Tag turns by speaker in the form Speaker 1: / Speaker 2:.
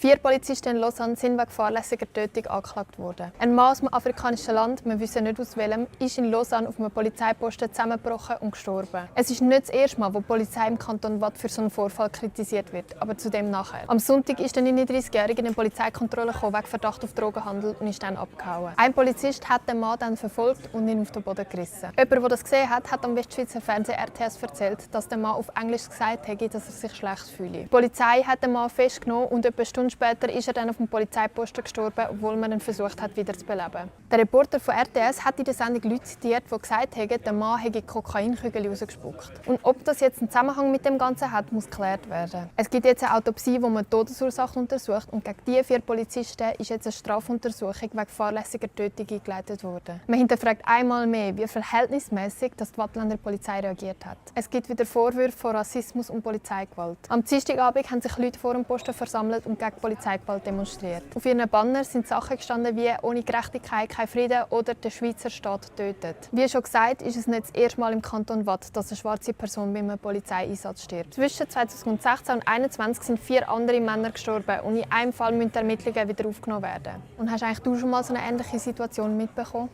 Speaker 1: 4 Polizisten in Lausanne sind wegen fahrlässiger Tötung angeklagt worden. Ein Mann aus einem afrikanischen Land, wir wissen nicht aus welchem, ist in Lausanne auf einem Polizeiposten zusammengebrochen und gestorben. Es ist nicht das erste Mal, wo die Polizei im Kanton Waadt für so einen Vorfall kritisiert wird, aber zu dem nachher. Am Sonntag ist der 39-Jährige in eine Polizeikontrolle gekommen wegen Verdacht auf Drogenhandel und ist dann abgehauen. Ein Polizist hat den Mann dann verfolgt und ihn auf den Boden gerissen. Jemand, der das gesehen hat, hat am Westschweizer Fernsehen RTS erzählt, dass der Mann auf Englisch gesagt hat, dass er sich schlecht fühle. Die Polizei hat den Mann festgenommen und etwa eine Stunde später ist er dann auf dem Polizeiposten gestorben, obwohl man ihn versucht hat, wieder zu beleben. Der Reporter von RTS hat in der Sendung Leute zitiert, die gesagt haben, der Mann hätte Kokainkügel rausgespuckt. Und ob das jetzt einen Zusammenhang mit dem Ganzen hat, muss geklärt werden. Es gibt jetzt eine Autopsie, wo man die Todesursache untersucht und gegen die 4 Polizisten ist jetzt eine Strafuntersuchung wegen fahrlässiger Tötung eingeleitet worden. Man hinterfragt einmal mehr, wie verhältnismäßig die Waadtländer Polizei reagiert hat. Es gibt wieder Vorwürfe von Rassismus und Polizeigewalt. Am Dienstagabend haben sich Leute vor dem Posten versammelt und gegen Polizeigewalt demonstriert. Auf ihren Bannern sind Sachen gestanden wie «Ohne Gerechtigkeit kein Frieden» oder «Der Schweizer Staat tötet». Wie schon gesagt, ist es nicht das erste Mal im Kanton Waadt, dass eine schwarze Person bei einem Polizeieinsatz stirbt. Zwischen 2016 und 2021 sind 4 andere Männer gestorben und in einem Fall müssen die Ermittlungen wieder aufgenommen werden. Und hast eigentlich du schon mal so eine ähnliche Situation mitbekommen?